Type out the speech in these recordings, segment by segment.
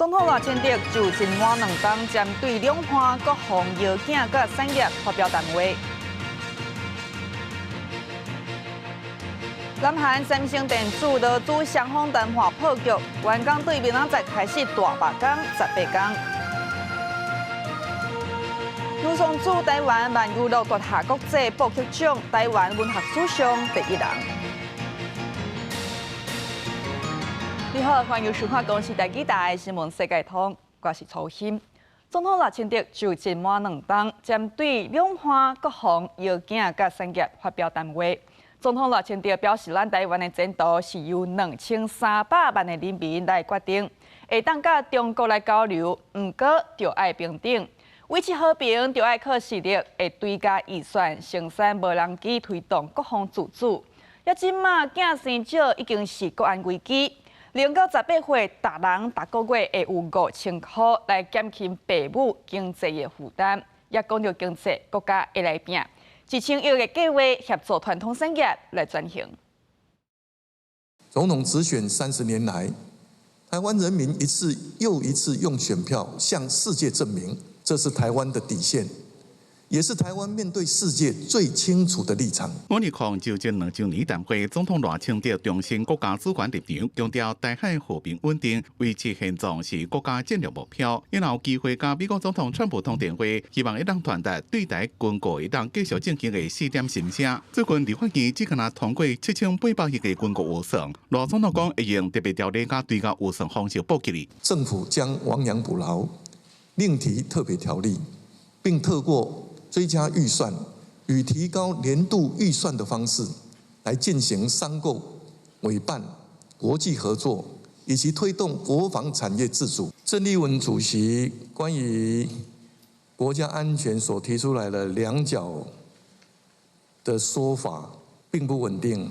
總統賴清德就任滿2冬，針對兩岸國防藥件佮產業發表談話。南韓三星電子勞資雙方談判破局，員工對明仔載開始大罷工18工。呂宋駐台灣萬有樂奪下國際布克獎，台灣文學史上第一人。你好，歡迎收看公視台語台新聞世界通，我是楚欣。總統賴清德就任滿2冬，針對兩岸國防藥件佮產業發表談話。總統賴清德表示，咱台灣的前途是由2300萬的人民來決定，會當佮中國來交流，毋過著愛平等，維持和平，著愛靠實力，會追加預算，生產無人機，推動國防自主。抑這馬囝生少已經是國安危機。0到18歲，逐人逐個月會有5000箍來減輕爸母經濟的負擔。也講著經濟，國家會來拼1000億的計劃協助傳統產業來轉型。總統直選30年來，台灣人民一次又一次用選票向世界證明，這是台灣的底線，也是台灣面對世界最清楚的立場。我哋看就這2週年談會，總統賴清德重申國家主權立場，強調台海和平穩定、維持現狀是國家戰略目標。𪜶有機會佮美國總統川普通電話，希望會當傳達對台軍購會當繼續進行的四點心聲。最近立法院只敢若通過7800億的軍購預算，賴總統講會用特別條例佮追加預算方式補起來。政府將亡羊補牢，另提特別條例，並透過追加預算與提高年度預算的方式，來進行商購、委辦、國際合作以及推動國防產業自主。鄭麗文主席關於國家安全所提出來的兩腳的說法並不穩定，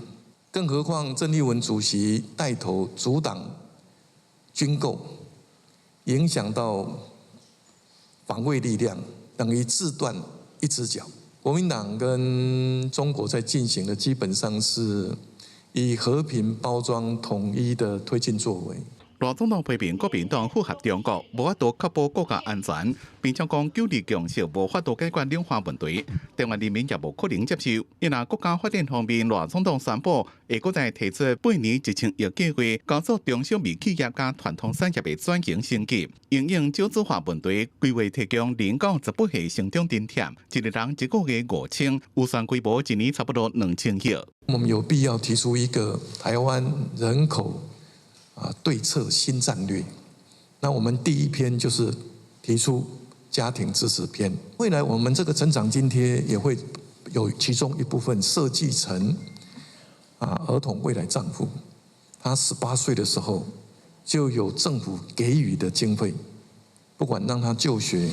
更何況鄭麗文主席帶頭阻擋軍購，影響到防衛力量，等於自斷一隻腳。國民黨跟中國在進行的基本上是以和平包裝統一的推進作為。賴總統批評國民黨符合中國，無法度確保國家安全，並且講九二共識無法度解決兩岸問題，台灣人民也無可能接受。因為國家發展方面，賴總統宣布會閣再提出八年1000億計劃，加速中小微企業佮傳統產業的轉型升級，因應少子化問題，規劃提供0到18歲成長津貼，一個人一個月5000，預算規模一年差不多2000億。我們有必要提出一個台灣人口對策新戰略。那我們第一篇就是提出家庭支持篇。未來我們這個成長津貼也會有其中一部分設計成兒童未來帳戶，他18歲的時候就有政府給予的經費，不管讓他就學、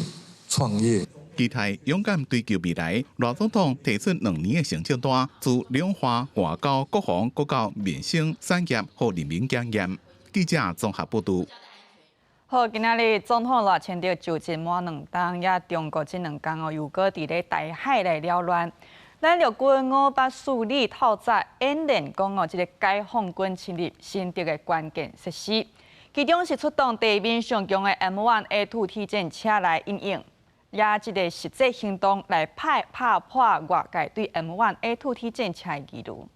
創業。期待勇敢追求未來，賴總統提出2年的成績單，自兩岸外交、國防、國教、民生、產業予人民檢驗。記者綜合報導。好，今仔日總統賴清德就任滿2冬，也中國這2工哦，又閣佇咧台海來擾亂。咱陸軍584旅透早演練講哦，這個解放軍侵入新竹的關鍵設施，其中是出動地面上強的 M1A2T 戰車來因應，也這個實際行動來拍破外界對 M1A2T 戰車的疑慮。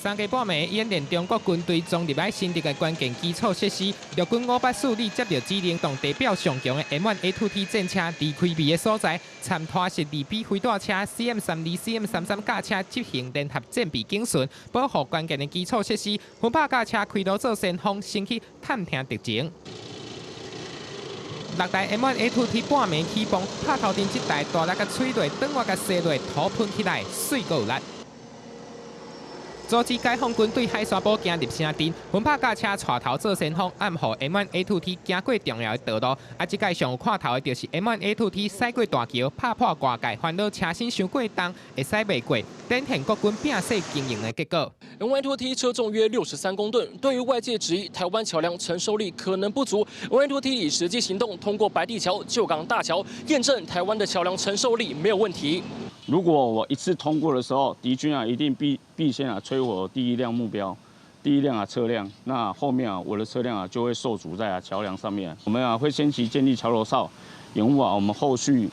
三更半暝演練中國軍隊衝入來新竹的關鍵基礎設施，陸軍584旅接到指令，動地表上強的 M1A2T 戰車離開避的所在，參拖式2B 飛彈車 CM32、CM33軋車執行聯合戰備警巡，保護關鍵的基礎設施。分拍軋車開路做先鋒，先去探聽敵情。六台 M1A2T 半暝起爆，拍頭陣這台大力共催淚，轉我共西淚塗噴起來，媠閣有力。阻止解放軍對海沙堡行入城鎮，分拍軋車帶頭做先鋒，掩護 M1A2T 行過重要的道路。啊，這擺上有看頭的就是 M1A2T 駛過大橋，拍破外界煩惱車身傷過重，會駛袂過，展現國軍拼勢經營的結果。 M1A2T 車重約63公噸，對於外界質疑台灣橋梁承受力可能不足，M1A2T 以實際行動通過白帝橋、舊港大橋，驗證台灣的橋梁承受力沒有問題。如果我一次通過的時候，敵軍啊一定必先啊摧毀第一輛目標，第一輛啊車輛，那後面啊我的車輛啊就會受阻在啊橋梁上面。我們啊會先期建立橋頭哨，掩護啊我們後續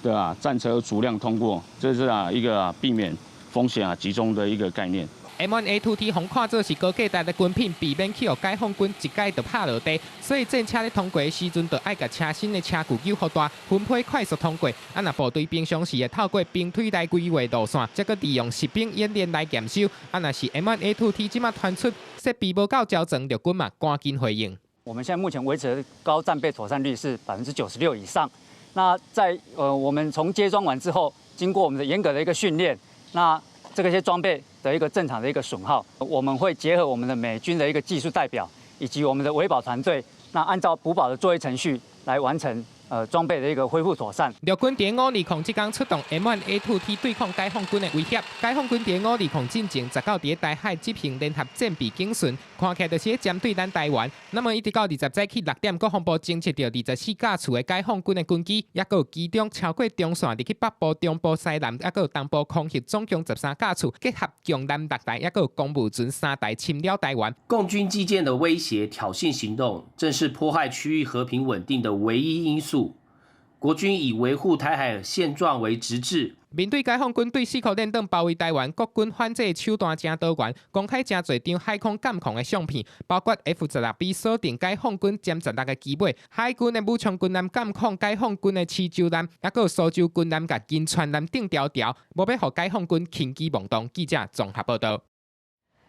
的啊戰車逐輛通過，這是啊一個啊避免風險啊集中的一個概念。 M1A2T 予看做是高價值的軍品，避免去予解放軍一改就拍落地，所以戰車咧通過的時陣，就愛共車身的車距扭予大，分批快速通過。啊，若部隊平常時會透過兵推來規劃路線，才閣利用實兵演練來驗收。啊，若是 M1A2T 這馬傳出設備無夠周全，陸軍嘛趕緊回應。我們現在目前維持的高戰備妥善率是96%以上。那在我們從接裝完之後，經過我們的嚴格的一個訓練，那這個些裝備的一個正常的一個損耗，我們會結合我們的美軍的一個技術代表以及我們的維保團隊，那按照補保的作業程序來完成裝備的一個恢復妥善。陸軍佇520這工出動 M1A2T 對抗解放軍的威脅。解放軍佇520進前十九佇台海執行聯合戰備警巡，看起來就是針對咱台灣。那麼一直到20早起6點，國防部偵測著24架次的解放軍的軍機，抑閣有其中超過中線入去北部、中部、西南，抑閣有東部空域，總共13架次，結合共艦六台，抑閣有公務船三台侵擾台灣。共軍機艦的威脅挑釁行動，正是迫害區域和平穩定的唯一因素。國軍以維護台海現狀為職志。面對解放軍對四箍練彈包圍台灣，國軍反制手段誠多元，公開誠濟張海空監控的相片，包括 F-16B 鎖定解放軍殲十六的機尾，海軍的武昌軍艦監控解放軍的蚩州艦，抑閣有蘇州軍艦共金川艦釘牢牢，無欲予解放軍輕舉妄動。記者綜合報導。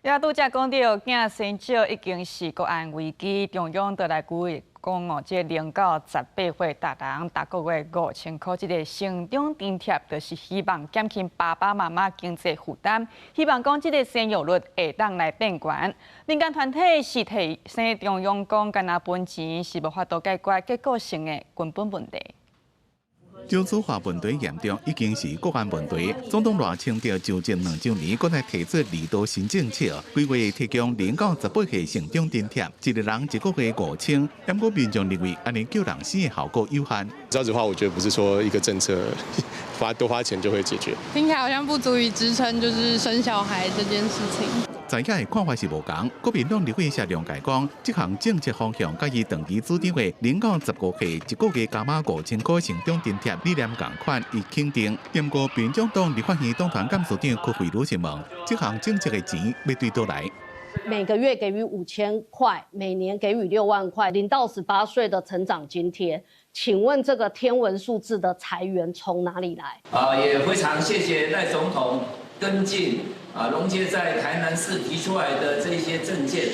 也拄才講著，囝生少已經是國安危機，中央就來鼓勵講哦，這0到18歲逐人逐個月5000箍，這個成長津貼，就是希望減輕爸爸媽媽經濟負擔，希望講這個生育率會當來變懸。民間團體是提醒中央講，干焦分錢是無法度解決結構性的根本問題。少子化問題嚴重，已經是國安問題。總統賴清德就職2週年，閣來提出離島新政策，規劃提供0到18歲成長津貼，一個人一個月5000。不過民眾認為，按呢叫人生的效果有限。少子化，我覺得不是說一個政策花多花錢就會解決。聽起來好像不足以支撐，就是生小孩這件事情。在野的看法是無仝，國民黨立委謝龍介講，這項政策方向佮伊長期主張的0到15歲一個月加碼5000箍成長津貼理念仝款，伊肯定。不過，民眾黨立法院黨團幹事長柯慧茹是問，這項政策的錢欲對佗來？每個月給予5000塊，每年給予6萬塊，0到18歲的成長津貼。請問這個天文數字的財源從哪裡來？啊，也非常謝謝賴總統跟進啊，龍介在台南市提出來的這些政見，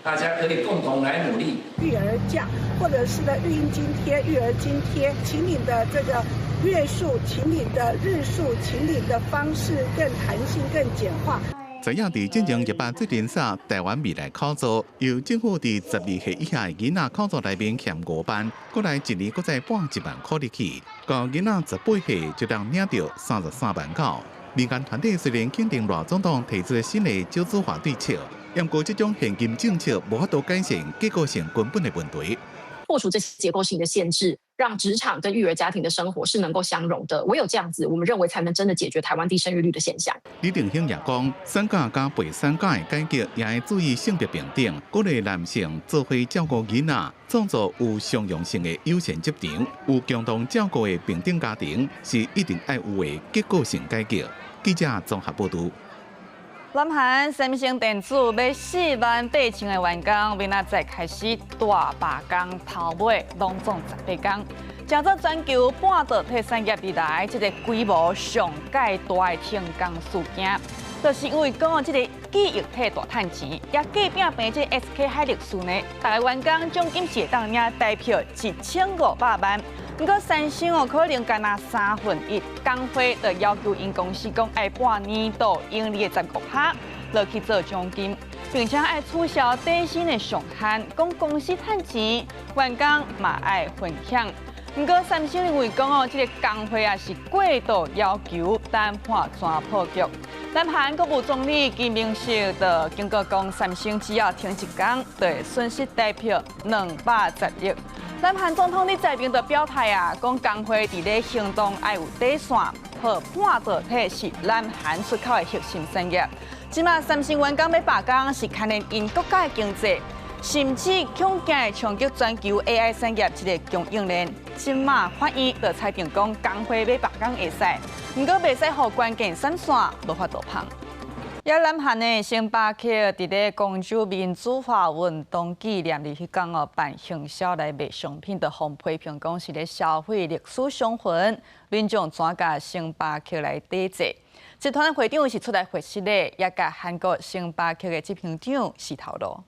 大家可以共同來努力。育兒假，或者是呢育嬰津貼、育兒津貼，請領的這個月數、請領的日數、請領的方式更彈性、更簡化。知影佇進前100節連殺台灣未來口座，由政府佇12歲以下囡仔口座內面欠5萬，過來一年閣再撥1萬箍入去，到囡仔18歲就當領著33萬九。民間團體雖然肯定賴總統提出新的少子化對策，不過這種現金政策無法度改善結構性根本的問題。破除這些結構性的限制，讓職場跟育兒家庭的生活是能夠相容的。唯有這樣子，我們認為才能真的解決台灣低生育率的現象。李定興也講，產假佮陪產假的改革也會注意性別平等，鼓勵男性做伙照顧囡仔，創造有相容性的友善職場，有共同照顧的平等家庭，是一定愛有的結構性改革。記者綜合報導。南韓三星電子欲4萬8千個員工，明仔載開始大罷工，頭尾攏總18工，成做全球半導體產業歷來這個規模上蓋大的停工事件，就是因為講這個記憶體大趁錢，也隔壁棚這 SK 海力士呢，逐个員工獎金是會當領台票1500萬。毋過三星哦，可能干焦1/3，工會就要求𪜶公司講愛撥年度盈利的15%落去做獎金，並且愛取消底薪的上限，講公司趁錢，員工嘛愛分享。毋過三星認為講哦，這個工會啊是過度要求，談判全破局。南韓國務總理金明錫就警告講，三星只要停一工，就會損失台票210億。南韓總統李在明就表態啊，講工會佇咧行動愛有底線，予半導體是南韓出口的核心產業。這馬三星員工欲罷工是牽連𪜶國家的經濟，甚至恐驚會衝擊全球 AI 產業這個供應鏈。這馬法院就裁定講工會欲罷工會使，毋過袂使予關鍵產線無法度蜂。也南韓的星巴克佇咧光州民主化運動紀念日彼工哦，辦行銷來賣商品，就予批評講是咧消費歷史傷痕，民眾轉共星巴克來抵制。集團的會長是出來回釋的，也共韓國星巴克的執行長死頭路。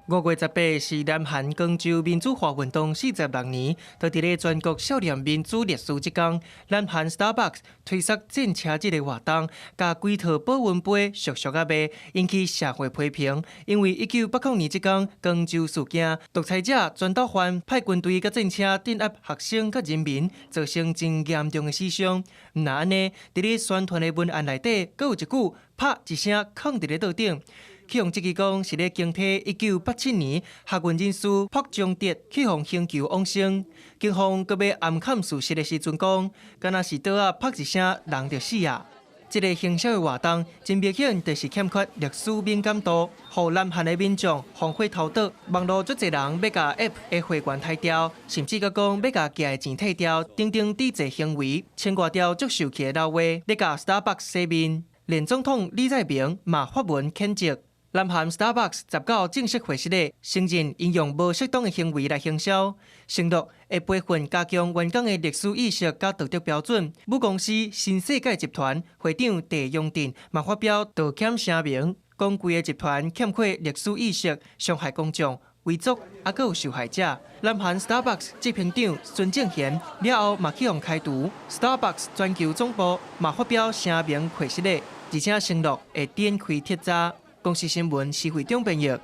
5月18是南韓光州民主化運動46年，就佇咧全國少年民主歷史這工，南韓 Starbucks 推出戰車日的活動，共規套保溫杯俗俗仔賣，引起社會批評。因為1980年這工光州事件，獨裁者全斗煥派軍隊佮戰車鎮壓學生佮人民，造成真嚴重的死傷。毋但按呢，佇咧宣傳的文案內底，閣有一句啪一聲囥佇咧桌頂。去予質疑講是咧驚提1987年學運人士朴鐘哲去予刑求往生，警方閣欲暗崁事實的時陣講，敢若是桌仔啪一聲人就死啊！這个行銷的活動真明顯就是欠缺歷史敏感度，予南韓的民眾烽火頭倒，網路足濟人欲共 App 的會員刣掉，甚至閣講欲共寄的錢退掉，等等抵制行為，穿掛掉足受氣的老話，咧共 Starbucks 洗面，連總統李在明嘛發文譴責。南韓 Starbucks 19正式回釋咧，承認𪜶用無適當的行為來行銷，承諾會培訓加強員工的歷史意識佮道德標準。母公司新世界集團會長鄭雍鎮嘛發表道歉聲明，講規個集團欠缺歷史意識，傷害公眾、遺族，猶閣有受害者。南韓 Starbucks 執行長孫正賢了後嘛去予開除，Starbucks 全球總部嘛發表聲明解釋咧，而且承諾會展開徹查。公視新聞施會長編譯。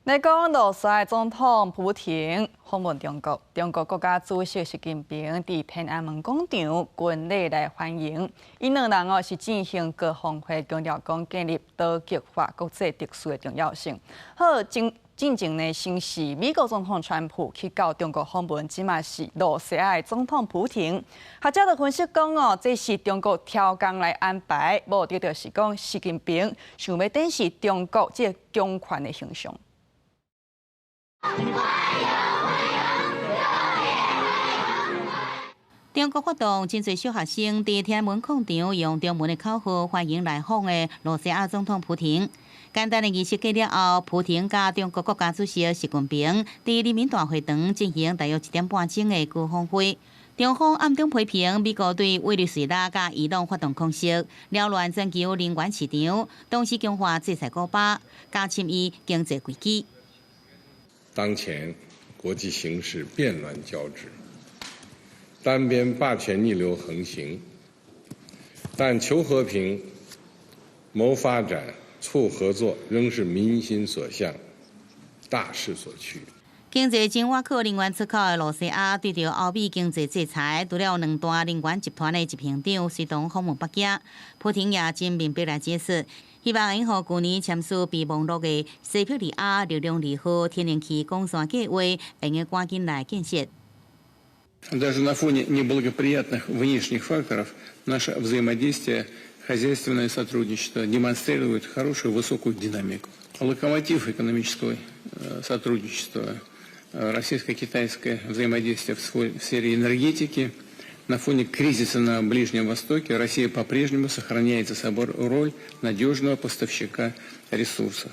來講羅西亞總統普廷訪問中國，中國國家主席習近平佇天安門廣場軍禮來歡迎。𪜶兩人哦是進行高峰會，強調講建立多極化國際秩序的重要性。好，進前呢，先是美國總統川普去到中國訪問，這馬是羅西亞的總統普廷。學者就分析講哦，這是中國刁工來安排，目的就是講習近平想欲展示中國這个強權的形象。歡迎歡迎中國發動真濟小學生佇天安門廣場用中文的口號歡迎來訪的羅西亞總統普廷。簡單的儀式過了後，普廷佮中國國家主席習近平佇人民大會堂進行大約一點半鐘的高峰會。中方暗中批評美國對委內瑞拉佮伊朗發動空襲，擾亂全球能源市場，同時強化制裁古巴，加深伊經濟危機。當前國際形勢變亂交織，單邊霸權逆流橫行，但求和平、謀發展、促合作仍是民心所向、大勢所趨。經濟真倚靠能源出口的羅西亞，對著歐美經濟制裁，除了兩大能源集團的執行長隨同訪問北京，普廷也真明白來解釋，希望會予舊年簽署備忘錄的西伯利亞力量二號天然氣管線計劃，會用趕緊來建設。 Даже на фоне неблагоприятных внешних факторов наше взаимодействие, хозяйственное сотрудничество демонстрирует хорошую высокую динамику. Локомотив экономического сотрудничества, российско-китайское взаимодействие в сфере энергетики. На фоне кризиса на Ближнем Востоке Россия по-прежнему сохраняет за собой роль надежного поставщика ресурсов,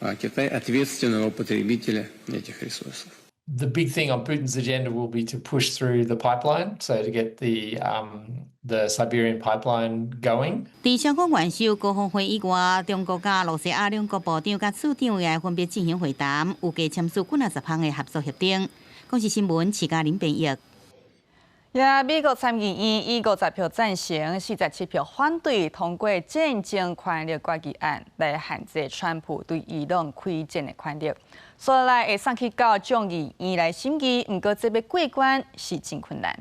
а Китай ответственного потребителя этих ресурсов. The big thing on Putin's agenda will be to push through the pipeline, so to get the Siberian pipeline going. 佇雙方元首高峰會以外，中國佮羅西亞兩國部長佮次長也分別進行會談，預計簽署幾若十項的合作協定。公視新聞徐嘉玲編譯。也美國參議院以50票贊成、47票反對通過戰爭權力決議案，來限制川普對伊朗開戰的權力。所來會送去到眾議院來審議，毋過這欲過關是真困難。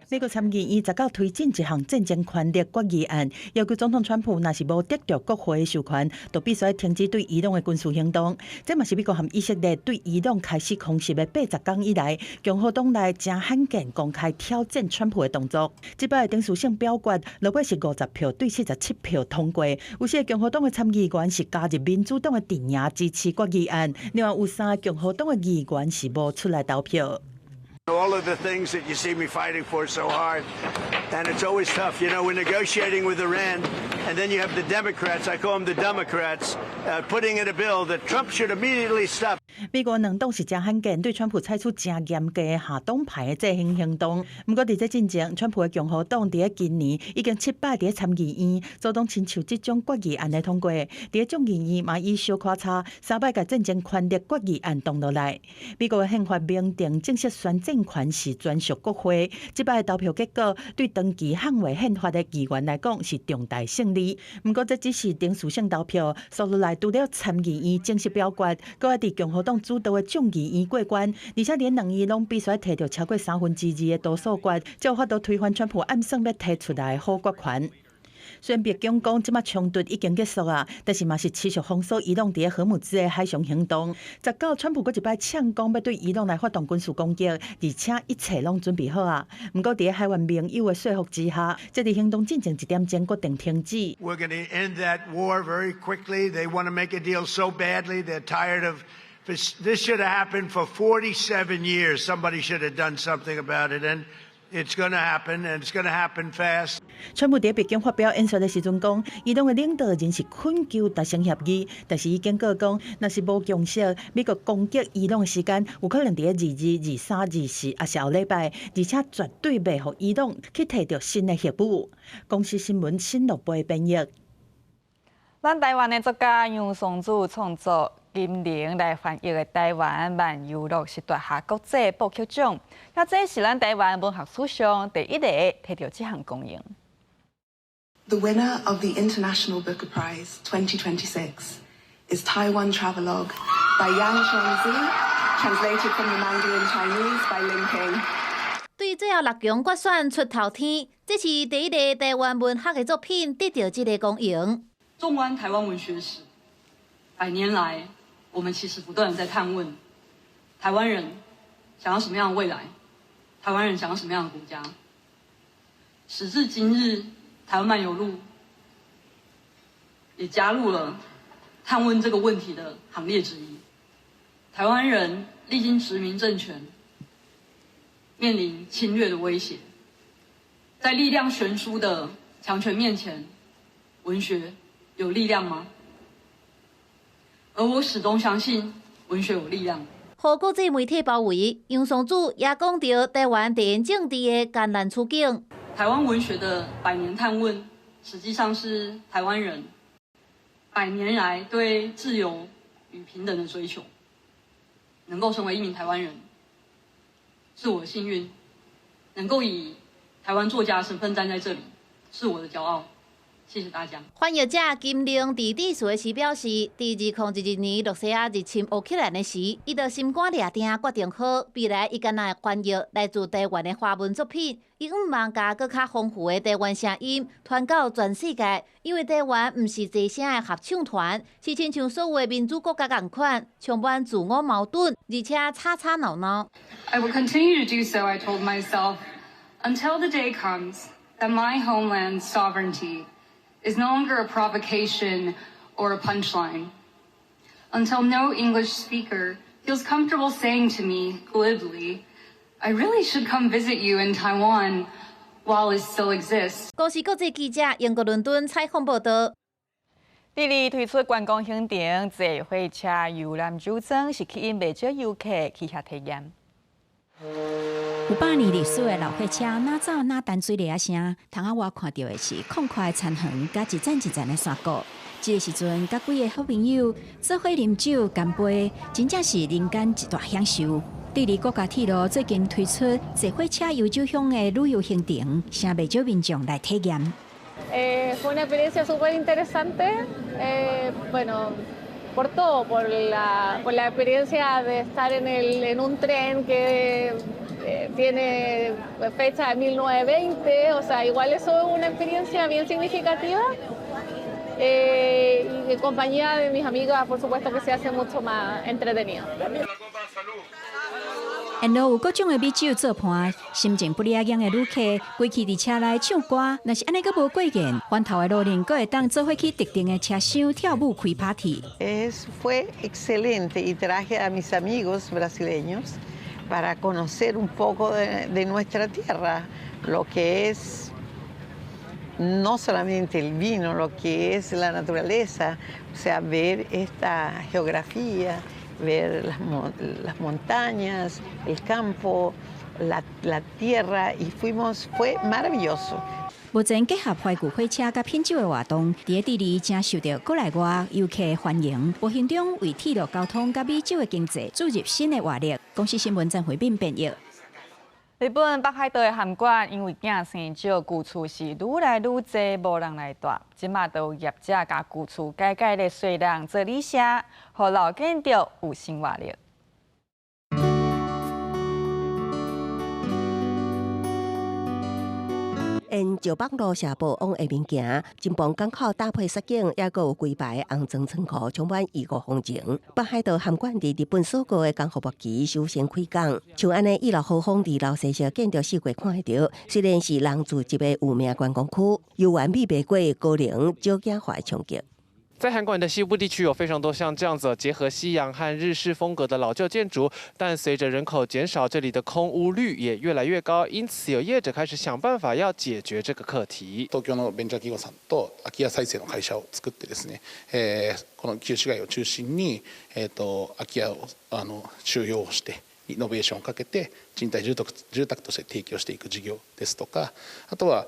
美國參議院19推進一項戰爭權力決議案，要求總統川普若是無得著國會的授權，就必須停止對伊朗的軍事行動。這嘛是美國和以色列對伊朗開始空襲的80工以來，共和黨內誠罕見公開挑戰川普的動作。這擺的程序性表決，落尾是50票對77票通過。有四个共和黨的參議員是加入民主黨的陣營支持決議案，另外有三个共和黨的議員是無出來投票。 All of the things that you see me fighting for so hard, and it's always tough. We're negotiating with Iran, and then you have the Democrats, I call them the Dumbocrats, putting in a bill that Trump should immediately stop. 美國兩黨是誠罕見對川普採取誠嚴格的下黨派的制衡行動。毋過佇這進前，川普的共和黨佇咧今年已經七擺佇咧參議院阻擋親像這種決議案的通過，佇咧眾議院嘛以小可差三擺共戰爭權力決議案擋落來。美國的憲法明定正式宣戰權是專屬國會，這擺投票結果對長期捍衛憲法的議員來講是重大勝利。毋過這只是程序性投票，紲落來除了參議院正式表決，閣愛佇共和黨主導的眾議院過關，而且連兩院攏必須提著超過2/3的多數決，才有法度推翻川普暗算欲提出來的否決權。雖然白宮講這馬衝突已經結束啊，但是嘛是持續封鎖伊朗佇咧荷姆茲的海上行動。19，川普閣一擺嗆講欲對伊朗來發動軍事攻擊，而且一切攏準備好啊。毋過佇咧海灣盟友的說服之下，這個行動進前一點鐘決定停止。 We're going to end that war very quickly. They want to make a deal so badly. They're tired of this. This should have happened for 47 years. Somebody should have done something about it. And it's going to happen, and it's going to happen fast. 川普佇白宮發表演說的時陣講，伊朗的領導人是懇求達成協議，但是伊警告講，若是無共識，美國攻擊伊朗的時間有可能佇咧22、23、24，抑是後禮拜，而且絕對袂予伊朗去提著新的核武。公視新聞新樂貝編譯。咱台灣的作家楊崇祖創作金玲來翻譯的台灣漫遊錄是奪下國際布克獎，那這是咱台灣文學史上第一個提著這項光榮。 The winner of the International Booker Prize 2026 is Taiwan Travelogue by Yang Shuangzi, translated from the Mandarin Chinese by Lin Ping. 對最後六強決選出頭天，這是第一个台灣文學的作品得著這个光榮。縱觀台灣文學史，百年來，我們其實不斷在探問台灣人想要什麼樣的未來，台灣人想要什麼樣的國家。時至今日，台灣漫遊錄也加入了探問這個問題的行列之一。台灣人歷經殖民政權，面臨侵略的威脅，在力量懸殊的強權面前，文學有力量嗎？而我始終相信文學有力量。予國際媒體包圍，楊崇祖也講著台灣地緣政治的艱難處境。台灣文學的百年探問，實際上是台灣人百年來對自由與平等的追求。能夠成為一名台灣人，是我的幸運；能夠以台灣作家身份站在這裡，是我的驕傲。謝謝大家。翻譯者金玲佇致辭的時表示，佇2022年露西亞入侵烏克蘭的時，伊就心肝掠定決定好，未來伊干焦會翻譯來自台灣的華文作品，伊向望共閣較豐富的台灣聲音傳到全世界。因為台灣毋是齊聲的合唱團，是親像所有的民主國家仝款，充滿自我矛盾，而且吵吵鬧鬧。 I will continue to do so, I told myself, until the day comes that my homeland's sovereignty is no longer a provocation or a punchline. Until no English speaker feels comfortable saying to me glibly, I really should come visit you in Taiwan while it still exists. 公視國際記者英國倫敦採訪報導。智利推出觀光行程，坐火車遊覽酒莊，是吸引袂少遊客去遐體驗。有百年歷史的老火車，哪走哪彈水螺仔聲。窗仔外看著的是曠闊的田園，佮一層一層的山谷。這个時陣，佮幾个好朋友做伙啉酒乾杯，真正是人間一大享受。智利國家鐵路最近推出坐火車遊酒鄉的旅遊行程，誠袂少民眾來體驗。 Fue una experiencia súper interesante. Bueno, Por todo, por la experiencia de estar en un tren que tiene fecha de 1920, o sea, igual eso es una experiencia bien significativa. Y en compañía de mis amigas, por supuesto que se hace mucho más entretenido. 沿路有各種的美酒做伴，心情不哩樣的旅客，規氣佇車內唱歌。若是按呢閣無過癮，環頭的路人閣會當做伙去特定的車廂跳舞開 party。 Fue excelente y traje a mis amigos brasileños para conocer un poco de nuestra tierra, lo que es no solamente el vino, lo que es la naturaleza, o sea, ver esta geografía, ver las montañas, el campo, la tierra y fue maravilloso. 目前結合懷舊火車佮品酒的活動，佇智利誠受著國內外遊客歡迎，無形中為鐵路交通佮美酒的經濟注入新的活力。公視新聞曾慧敏編譯。日本北海道的函館因為囝生少，舊厝是愈來愈濟，無人來蹛。這馬都有業者共舊厝改改咧細人做旅社，予老建築有新活力。沿石北路下坡往下面行，金峰港口搭配雪景，抑閣有規排紅磚倉庫，充滿異國風情。北海道函館佇日本鎖國的江戶末期首先開港，像按呢一樓豪風二樓西式建築四界看會著，雖然是人住一个有名觀光區，猶原避袂過高齡少子化的衝擊。在函館的西部地區，有非常多像這樣子結合西洋和日式風格的老舊建築，但隨着人口減少，這裡的空屋率也越來越高，因此有業者開始想辦法要解決這個課題。東京のベンチャー企業さんと空き家再生の会社を作ってですね、この舊市街を中心に、空き家を収容して。リノベーションをかけて賃貸住宅住宅として提供していく事業ですとか、あとは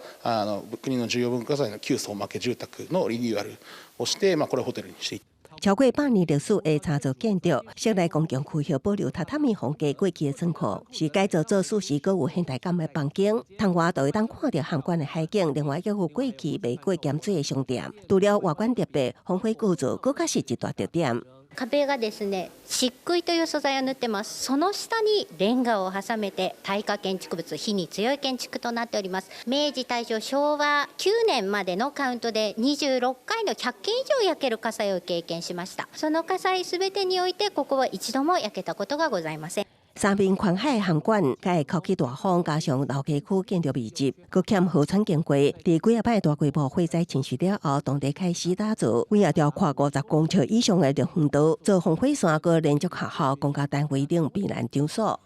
国の重要文化財の舊相馬家住宅のリニューアルをして、これをホテルにしてい超過百年歷史的茶座建築，室內公共區域保留榻榻米風格過去的倉庫，是改造做舒適閣有現代感的房間。窗外就會當看著函館的海景，另外閣有過去賣過鹹水的商店。除了外觀特別，風水構造閣較是一大特點。壁がですね、漆喰という素材を塗ってます。その下にレンガを挟めて耐火建築物、火に強い建築となっております。明治、大正、昭和9年までのカウントで26回の100件以上焼ける火災を経験しました。その火災すべてにおいてここは一度も焼けたことがございません。三面環海的函館，佮刮起大風，加上老街區建築密集，閣欠河川經過，佇幾仔擺大規模火災侵襲了後，當地開始打造幾仔條寬50公尺以上的綠園道，做防火線，閣連接學校、公家單位等避難場所。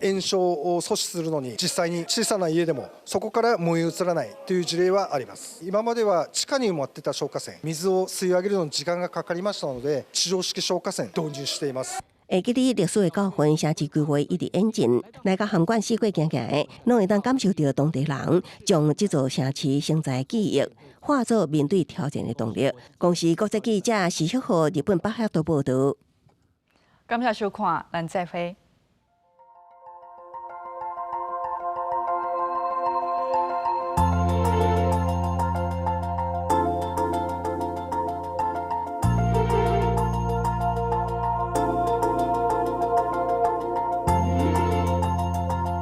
延焼を阻止するのに、実際に小さな家でもそこから燃え移らないという事例はあります。今までは地下に埋まってた消火栓、水を吸い上げるのに時間がかかりましたので、地上式消火栓導入しています。會記得歷史的教訓，城市規劃一直演進，來到函館四界行行的，攏會當感受著當地人將這座城市承載記憶，化作面對挑戰的動力。公視國際記者徐旭和日本北海道報導。感謝收看，咱再會。